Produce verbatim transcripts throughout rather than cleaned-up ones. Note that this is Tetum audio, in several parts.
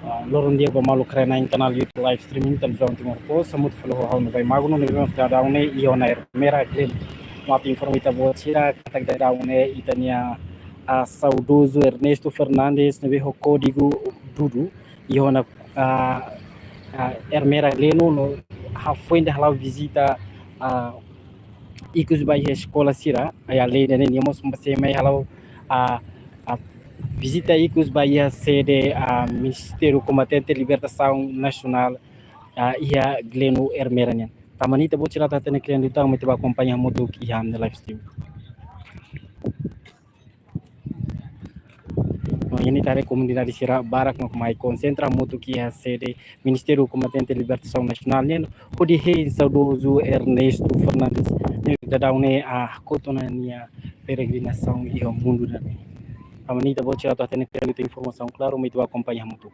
Ah, loron di'ak ba maluk rona iha kanál YouTube live streaming Televizaun Timor Post, hamutuk fali ho ha'u Novai Magno, ne'ebé mak daudaun ne'e iha ona Ermera Gleno. No atu informa ita-boot sira katak daudaun ne'e ita-nia, ah, saudozu Ernesto Fernandes ne'ebé ho kódigu Dudu iha ona, ah, ah, Ermera Gleno no hafoin ida hala'o vizita, ah, ikus ba iha eskola sira, ah, alende ne'e nia mós mai hala'o, ah, ah, vizita ikus ba iha sede, ah, Ministériu Kombatente Libertasaun Nasionál, ah, iha Gleno Ermera nian. Tanba ne'e ita-boot sira atu hatene kle'an liután, mai ita bá akompaña hamutuk iha ami-nia live stream. No, iha ne'e ita haree komunidade sira barak mak mai konsentra hamutuk iha sede Ministériu Kombatente Libertasaun Nasionál nian, hodi hein saudozu Ernesto Fernandes, ne'ebé daudaun ne'e, ah, hakotu ona nia peregrinasaun iha mundu ida-ne'e. Tanba ne'e ita-boot sira atu hatene kle'an liután informasaun klaru, mai ita bá akompaña hamutuk.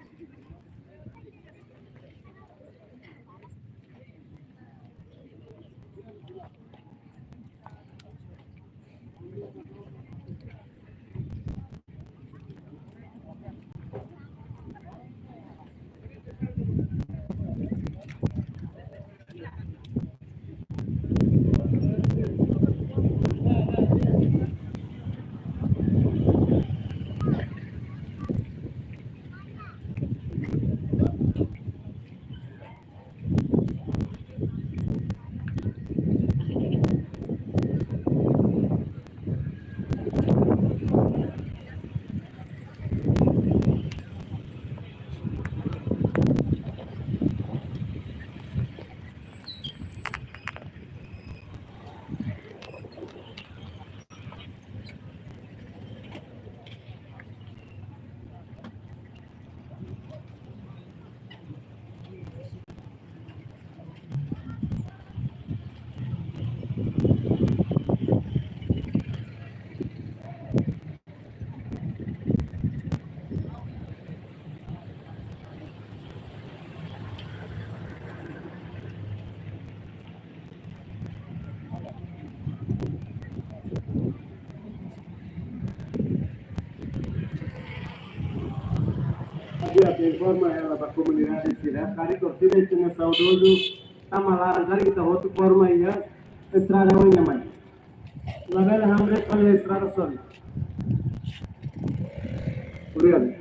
Di'ak, informa hela ba komunidade sira, karik orsida ita-nia saudozu tama laran, karik ita hotu forma iha estrada oin nian mai. Labele hamriik fali estrada sorin. Obrigadu.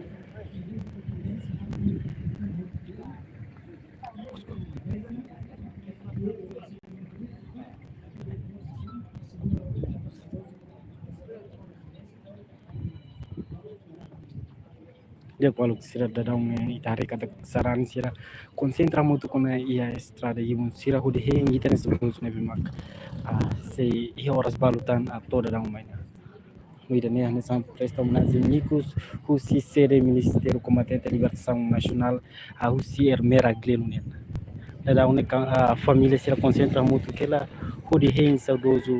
Di'ak, maluk sira, daudaun ne'e ita haree katak sarani sira konsentra hamutuk ona iha estrada ibun sira hodi hein ita-nia saudozu ne'ebé mak, ah, sei iha oras balu tan, ah, to'o daudaun mai ona. No ida-ne'e hanesan presta omenajen ikus husi sede Ministériu Kombatente Libertasaun Nasionál, ah, husi Ermera Gleno nian. Daudaun ne'e ka, ah, família sira konsentra hamutuk hela hodi hein saudozu.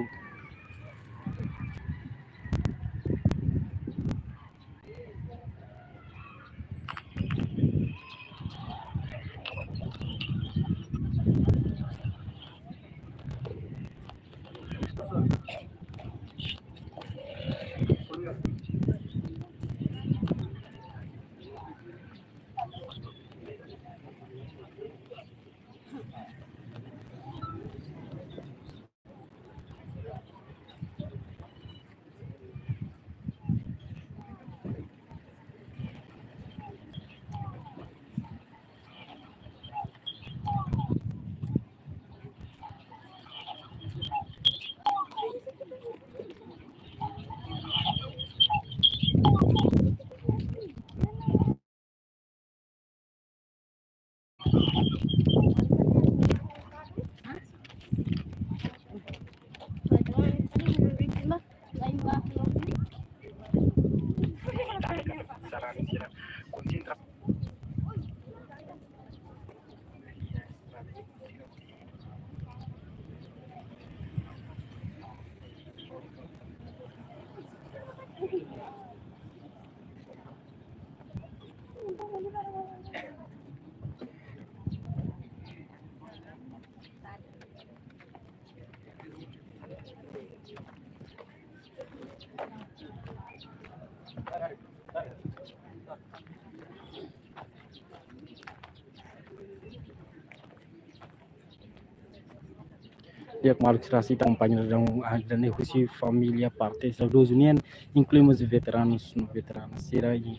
Di'ak, maluk sira, ita akompaña daudaun, ah, daudaun ne'e husi família parte saudozu nian, inklui mós veteranus no veteranas sira, i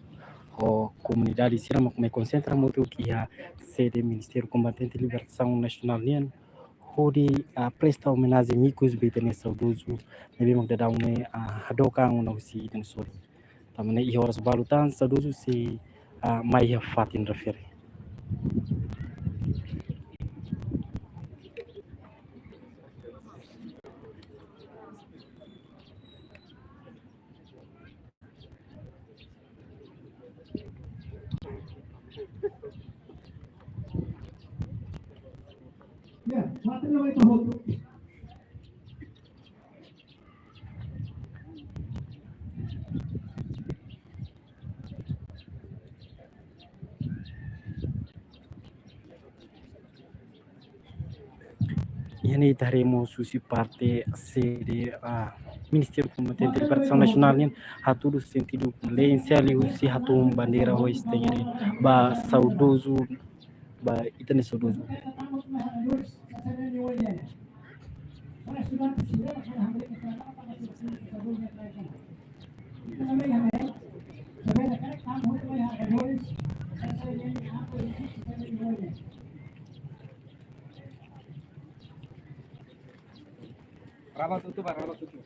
ho komunidade sira mak mai konsentra hamutuk iha sede Ministériu Kombatente Libertasaun Nasionál nian, hodi, ah, presta omenajen ikus ba ita-nia saudozu ne'ebé mak daudaun ne'e, ah, hadook an ona husi ita-nia sorin. Tanba ne'e iha oras balu tan saudozu sei, ah, mai iha fatin refere. Ya, fatin ne'e mai tohok. Iha ne'e ita haree mós husi parte sede, ah, Ministériu Kombatente Libertasaun Nasionál nian hatudu sentidu lei inisiál husi hatun bandeira ho estendere ba saudozu, ba ita-nia saudozu. Raba tutu, ba, raba tutu.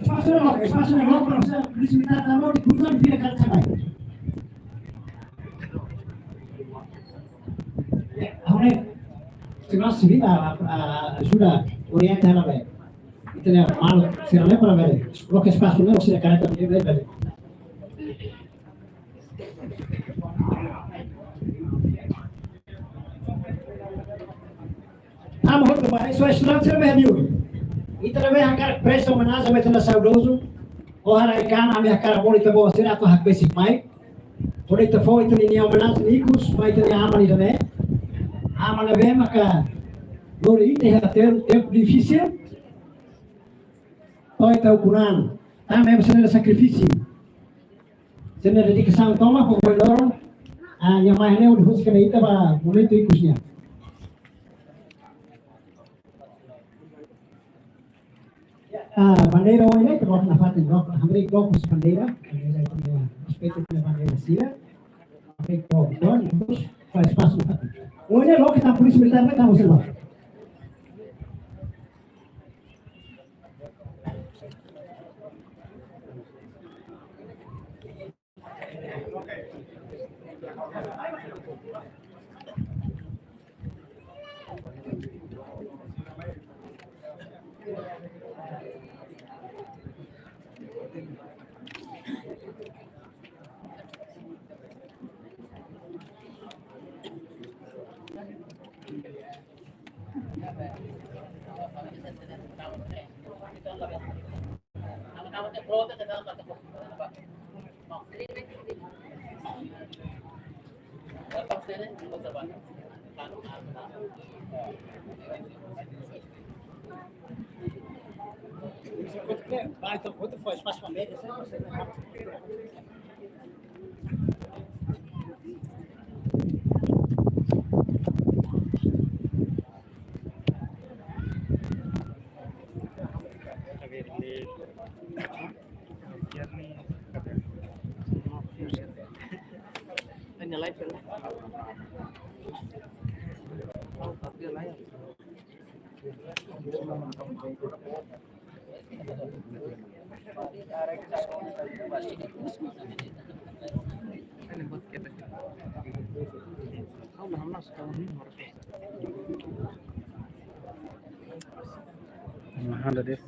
Espasu ne'e lok, espasu ne'e lok, para você visitar também, tudo na vida cada semana. Agora, se nós se vira, a, a, ajuda, orienta ela bem. Entendeu? Malu, se não é para ver, coloca espasu ne'e, você é careta, bem, bem, bem. Tama hotu ba, só estudante sira be biu. Ita ne'ebé hakarak presta omenajen ba ita-nia saudozu, o hara ikan, ami hakarak bolu ita-boot sira atu hakbesik mai. Hodi ita fó ita-nia omenajen ikus ba ita-nia aman ida-ne'e. Aman ne'ebé maka lori ita iha tempu, tempu difisil. To'o ita ukun an. Tanba ema sira-nia sakrifísiu, sira-nia dedikasaun tomak, pokoknya loron, ah, nia mai ne'e hodi husik ona ita ba momentu ikus nian. Ah, bandeira ohin ne'e, ita bá nafatin, bá, hamriik dook husi bandeira, bandeira ita-nia, respeitu ita-nia bandeira sira, hamriik dook, dook, depois fó espasu nafatin. Ohin ne'e, loke tan Polísia Militár, mai tan husi bá. Mahanda deh.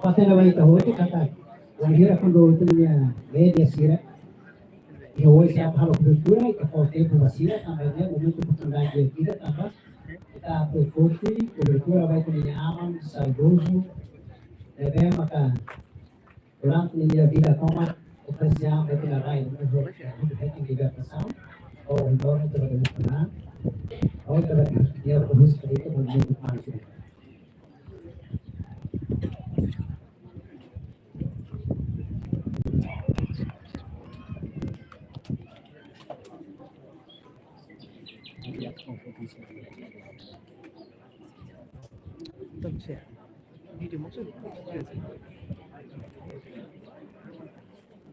Pasti na bai tahu itu kata. Wainhira kuandu ita-nia média sira, iha oin sira halo kobertura, ita fó tempu ba sira, tanba ne'e momentu oportunidade ida, tanba ita fó forte kobertura ba ita-nia aman saudozu, Ne'ebé maka durante nia vida tomak, oferese an ba ita-nia rai, no mós, eh, libertasaun, ou entaun ita bele demonstrá, ou ita bele, nia produz kredita movimentu país. Vídeo maksud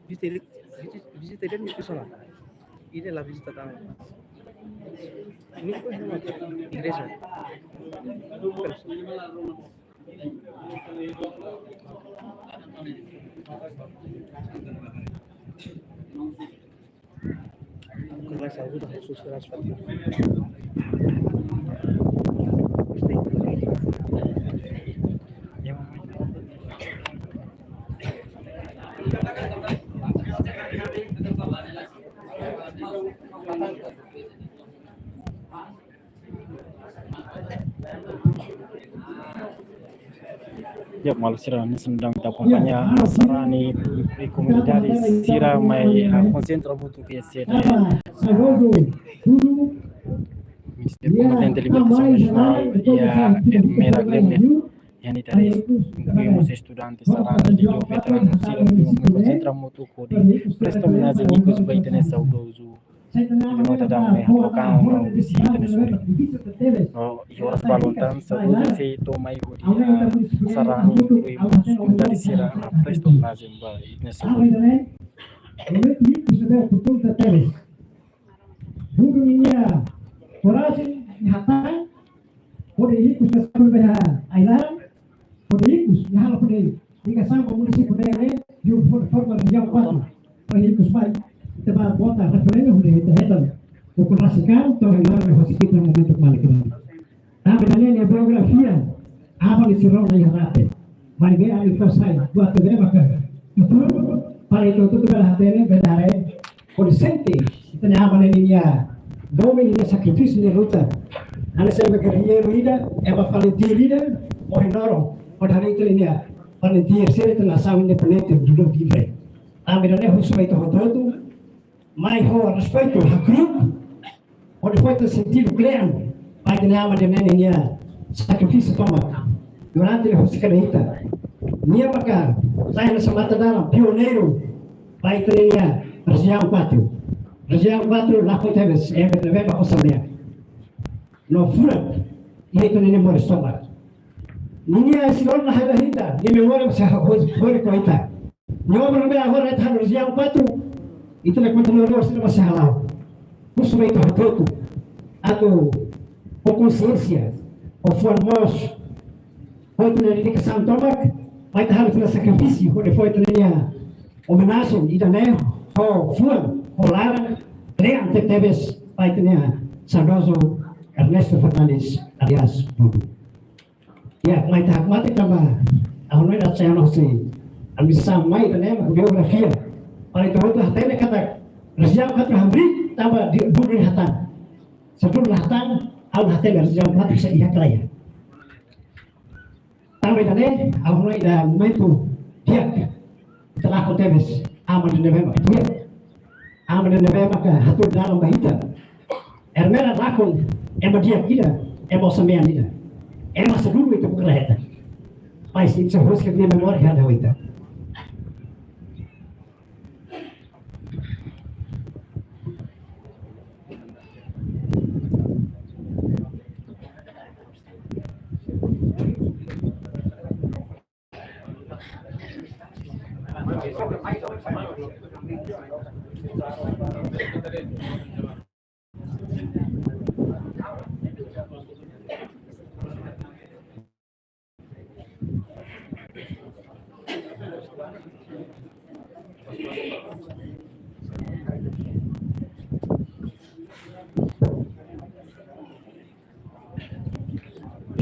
vizita, vizita, vizita dia ni pessoa. Ida la vizita tan. Ini pun igreja. Ya, maluk sira, hanesan ita akompaña sarani komunidade sira mai, ah, konsentra hamutuk iha sede Ministériu Komitente Libertasaun Nasionál iha Ermera Glebner. Iha ne'e ita haree inklui mós estudante, sarani, veteranu sira, konsentra hamutuk hodi presta omenajen ikus ba ita-nia saudozu. Ita nota daudaun ne'e, hato'o an no vizita ne'e suri. No iha oras balun tan, saudozu sei to'o mai hodi, ah, sarani, inklui mós komunidade sira, ah, presta omenajen ba ita-nia saudozu. Hodi ikus nia saúde, hodi ikus, hodi ikus mai, ita bá bota referendu, hodi ita hetan, o kurasi kan, to hetan, hodi kita momentu kembali kembali. Tanba ida-ne'e nia biografia, aban ne'e sira iha rate. Maibé ami fó sai, buat ne'ebé maka. Itu, para itu, itu bela hatene, bela haree, hodi sente, ita-nia aban ne'e nia, domin nia sakrifísiu nia luta. Hanesan ema gerrillairu ida, ema valentía ida, morre noro, hodi haree ita-nia, valentía, ser ita nasaun independente, dulu livre. Tanba ida-ne'e husu mai ita hotu-hotu, mai ho respeitu, hakru'uk, hodi fó ita sentidu kle'an, ba ita-nia aman ida-ne'e nia sakrifísiu tomak durante nia husik ita. Nia maka sai hanesan matadalan, pioneiru, ba ita-nia Rejiaun kuatru. Rejiaun kuatru lakon tebes, ema ne'ebé mak osan dehan. No furak, iha ita-nia moris tomak. Ninia isin-lolon la haila ita, nia memória mós sei ho-, ho-, horik ho ita. Nia obra ne'ebé agora ita halo Rejiaun kuatru, ita-nia kontinuadór sira mós sei hala'o. Husu mai ita hotu-hotu, atu ho konsiénsia, ho fuan moos, ho ita-nia dedikasaun tomak, mai ita halo fila sakrifísiu, hodi fó ita-nia omenajen ida-ne'e, ho fuan, ho laran, kle'an tebetebes, ba ita-nia saudozu Ernesto Fernandes alias Dudu. Ya, mai ita hakmatek tanba, ha'u hanoin atu sai ona husi, ami sa mai ida-ne'e, biografia. Para ita hotu hatene katak, Rejiaun kuatru hamriik, tanba Dudu nia hatán. Se Dudu la hatán, ha'u la hatene Rejiaun kuatru sei iha ka lae. Tanba ida-ne'e, ha'u hanoin ida momentu di'ak, ita lakon tebes, aman ida-ne'ebé mak di'ak. Aman ida-ne'ebé maka hatudu dalan ba ita. Ermera lakon ema di'ak ida, ema osan-mean ida. Ema sei dulu ita buka la hetan. Mas ita sei husik nia memória iha ita.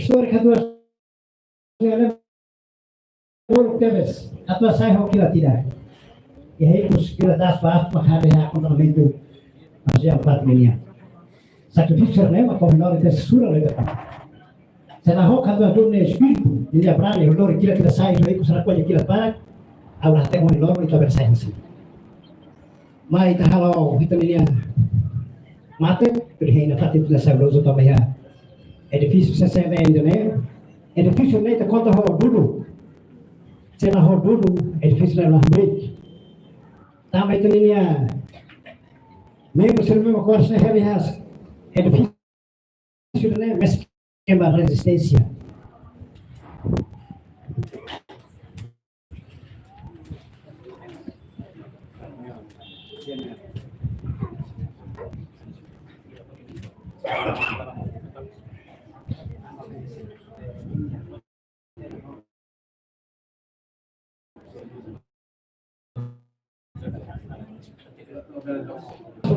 Istória kedua, uluk tebes, atu sai ho kilat ida. Iha ikus kilat das ba atu makada ya kontra momentu Rejiaun kuatru nian. Sakrifísiu ne'e mak komunidade sira lebe. Se la ho katuas duni espíritu, ninia brani, lori kilat-kilat sai, lori kusara kuali kilat barak, ha'u la hatene mós loron ita bele sai hanesan ne'e. Mai ita halo ita-nia mate, tuir hein nafatin ita saudozu tanba iha edifísiu C C N N ne'e, edifísiu ne'e ita konta ho dudu. Se la ho dudu, edifísiu ne'e la hamriik. Tanba ita-nia membru sira-ne'e mak kuarsa heri has edifísiu ne'e mesak kema rezisténsia.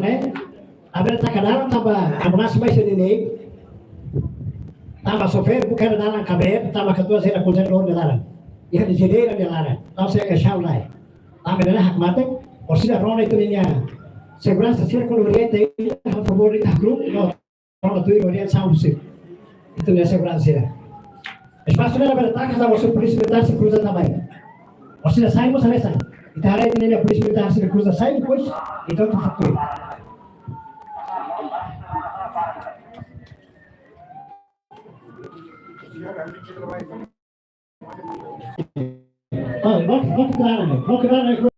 Ne'e, abel taka dalan tanba ambulánsia mai sini ne'e. Tanba xofér buka dalan kabeer, tanba katuas sira konta dor de laran. Iha de jedeira de laran. Tanba sira ke chau lai. Tanba ne'e hakmatek, orsida rona ita-nia seguransa sira kuandu orienta, favór ita grupu, no. Pronto, tuir orientasaun husi ita-nia seguransa sira. Espasu ne'e labele taka, tanba husi polísia militár sira kruza tanba mai. Orsida sai mós hanesan. Ita haree ita-nia polísia militár sira kruza sai, depois ita atu fakui. Ah, no, no, claro, no, claro.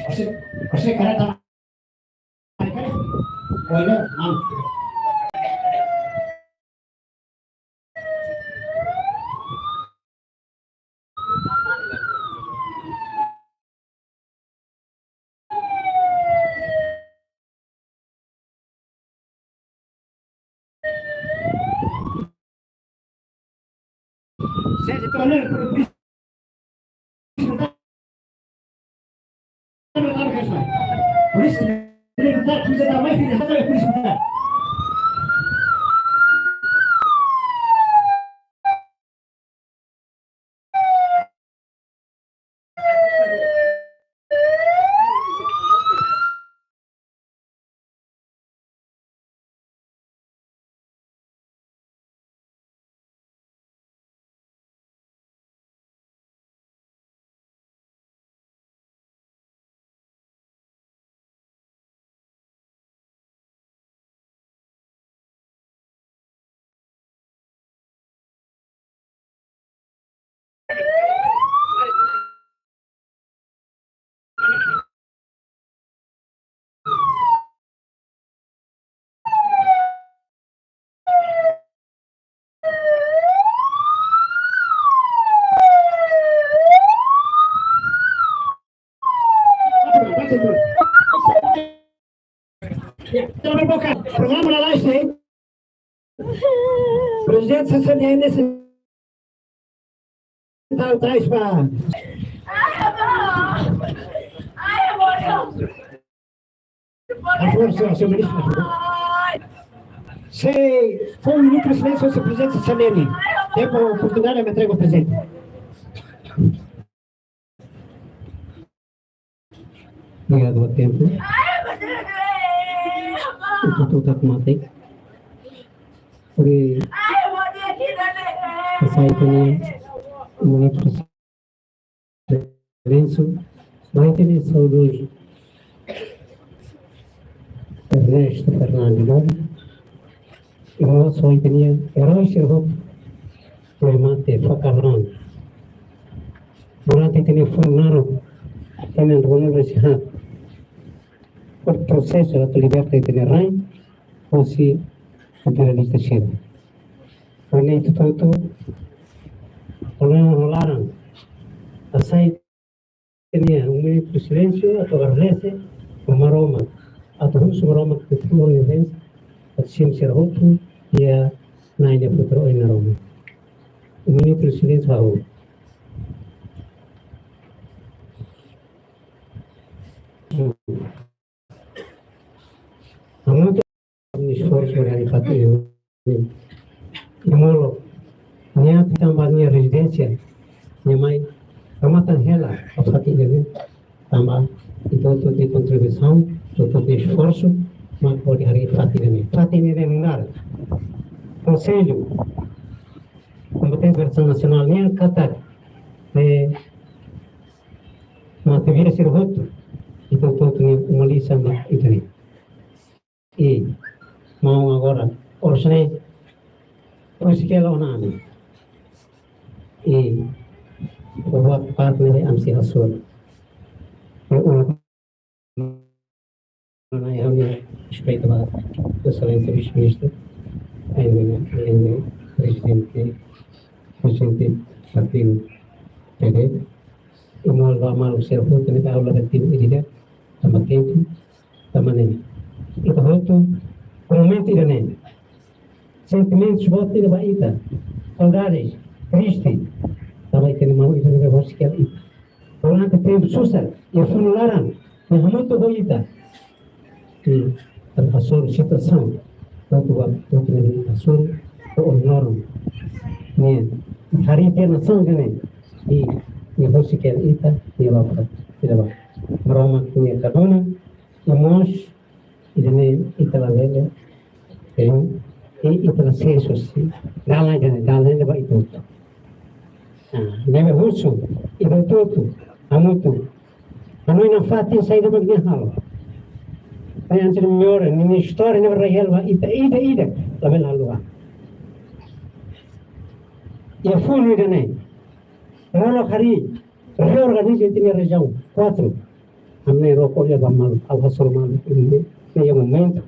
Ose, ose kareta. Bueno, mau. Programa la live, eh? Prezidente C C N N, tal tais pa. Por favor, señor, señor ministro, por favor. Se for um minuto de silêncio, señor prezidente C C N N. Tempu, oportunidade, me entrega ao prezidente. Obrigadu ba tempu. Ita hotu hakmatek. Oke. Hasai ita-nia momentu silênsiu ba ita-nia saudozu Ernesto Fernandes Lora. I mós ba ita-nia erói sira hotu ne'ebé mate fakarrang durante ita-nia fulan naruk, tinan rua-nulu-resin-haat, hodi prosesu atu liberta ita-nia rain husi imperialista sira. Ho ne'e ita hotu, ho laran, ho laran, hasai ita-nia um minutu de silêncio atu agradese ba Maromak, atu husu Maromak atu tuur nia bensaun, atu simu sira hotu iha Na'i nia futar oin Maromak. Um minutu de silêncio, ha'u. Hamutuk esforsu dari fatin. Imolo nia atu tama ba nia rezidénsia, nia mai remata hela ba fatin ida-ne'e, tanba ita hotu-hotu iha kontribuisaun, hotu-hotu iha esforsu, mak hodi harii fatin ida-ne'e. Fatin ida-ne'e nu'udar Konsellu Kombatente Libertasaun Nasionál nian katak, eh, mak ita vira sira hotu, ita hotu-hotu nia uma lisan ba ita-nia. I maun agora, oras ne'e, husik hela ona ami. I buat parte ne'ebé ami sei hasoru. I uluk ona ami respeita ba Sua Exelénsia Vise-Ministru, i, i, i Prezidente, Prezidente Partidu P D. I maun ba maluk sira hotu ne'ebé ha'u la bele hatene di'ak, tanba tempu, tanba ne'e. Ita hotu, momentu ida-ne'e. Sentimentus boot ida ba ita. Saudades, triste. Tanba ita-nia maun ida ne'ebé husik hela ita. Durante tempu susar, iha funu laran, nia hamutuk ho ita. I, atu hasoru situasaun. Atu ba, atu ba hasoru, atu ohin loron. Ne'e, harii tiha nasaun ida-ne'e. I, nia husik hela ita, nia ba, ita ba. Maromak nia katuas, i mós, ida-ne'e ita labele, eh, i ita la sees husi dalan ida-ne'e, dalan ida-ne'e ba ita hotu. Ah, ne'ebé husu, ita hotu-hotu, hamutuk. Hanoin nafatin saida mak nia halo. Pai antes de melhor, ninia istória ne'ebé rai hela ba ita, ida-ida, labele haluha. Iha funu ida-ne'e. Molok harii, reorganiza ita-nia Rejiaun kuatru. Ami na'in-rua ko'alia ba maluk, ha'u hasoru maluk ida-ne'e, ne'e iha momentu,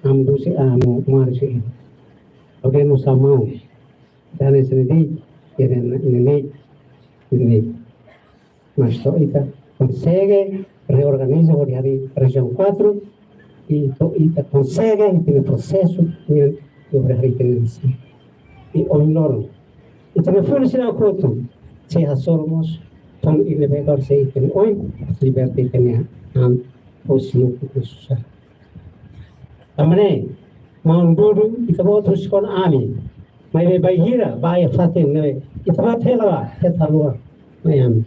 ami dusi, ami mari se. Oke, no samau. Dane sendiri, ya, ne'e, ne'e, ne'e, ne'e. Mas to'o ita konsege reorganiza hodi harii Rejiaun kuatru, i to'o ita konsege, ita-nia prosesu, nian, hodi harii ita-nia nasaun. I ohin loron, ita-nia funu sira hotu, sei hasoru mós, tun i liberta sei ita-nia oin, liberta ita-nia an, husi susar. Tanba ne'e, maun Dudu, ita-boot husik ona ami. Maibé bainhira, ba iha fatin ne'ebé, ita-boot hela ba, keta haluha, mai ami.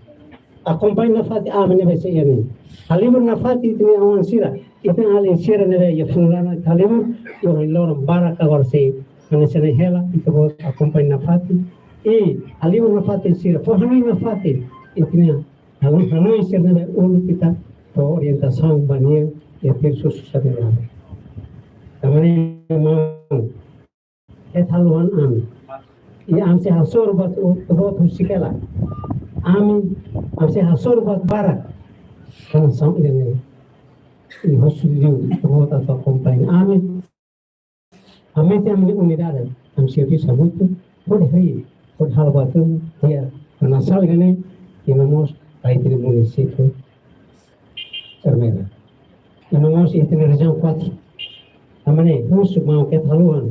Akompaña nafatin ami ne'ebé sei iha ne'e. Halibur nafatin ita-nia oan sira, ita-nia alin sira ne'ebé iha funu laran, halibur, i ohin loron barak agora sei, hanesan ne'e hela, ita-boot akompaña nafatin. I, halibur nafatin sira, fó hanoin nafatin, ita-nia halo, halo isi ne'ebé uluk ita fó orientasaun ba nia, i ita susar ne'e. Tanba ne'e maun, keta haluha ami. I ami sei hasoru buat, buat husik hela. Ami, ami sei hasoru buat barak. Hanesan ida-ne'e. I husu liu, buat atu akompaña ami. Ami tenke ami unidade, ami servisu hamutuk, hodi harii, hodi halo buat ida, iha nasaun ida-ne'e, i no mós, iha ita-nia munisípiu Ermera. I no mós, iha ita-nia Rejiaun kuatru. Tanba ne'e, husu maun keta haluha.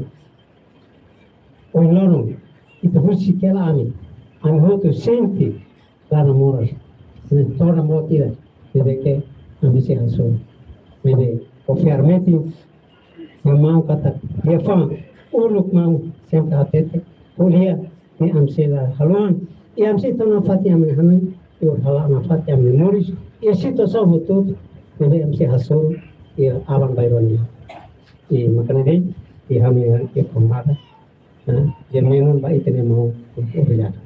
Ohin loron, ita husik hela ami, ami hotu sente, laran moras. Ne'e torna motiva, ne'ebé ke ami sei hasoru. Ne'ebé konfia metin, iha maun katak, iha fama, uluk maun, sempre hatete, ko'alia, ne'e ami sei la haluha, i ami sei tau nafatin ami-nia hanoin, i hodi hala'o nafatin ami-nia moris, iha situasaun hotu-hotu, ne'ebé ami sei hasoru, iha aban-bainrua nian. I mak ne'e de'it, i ami, i formada, eh, i menun ba ita-nia maun, obrigadu.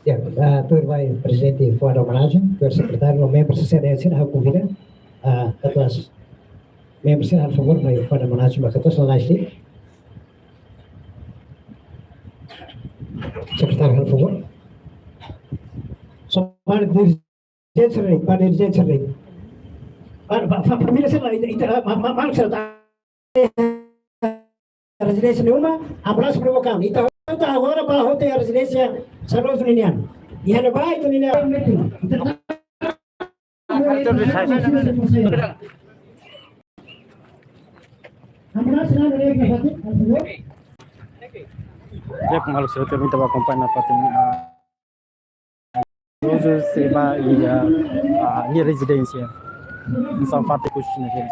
Ya, ah, tuirmai Prezidente fó ha'u omenajen, tuir sekretáriu, no membru C C D S, ha'u konvida, ah, katuas membru sira, favór, mai fó ha'u omenajen ba katuas lalais de'it. Sekretáriu, favór. So, para dirije- Dirjente sira, para dirjente sira. Para, para, para família sira, ita, ita, ma, ma, ma, sira ta. Rezidénsia ne'e uma, abraço provokado. Ita, ita agora ba hotu iha rezidénsia Sarnoso ninian. Iha ne'ebá ita ninian. Abraço lá no Negro, por favor. Ya, kembali saya terminta ba akompaña nafatin, ah, Sarnoso sei ba iha, ah, nia rezidénsia. Hanesan fatin khusus ne'e.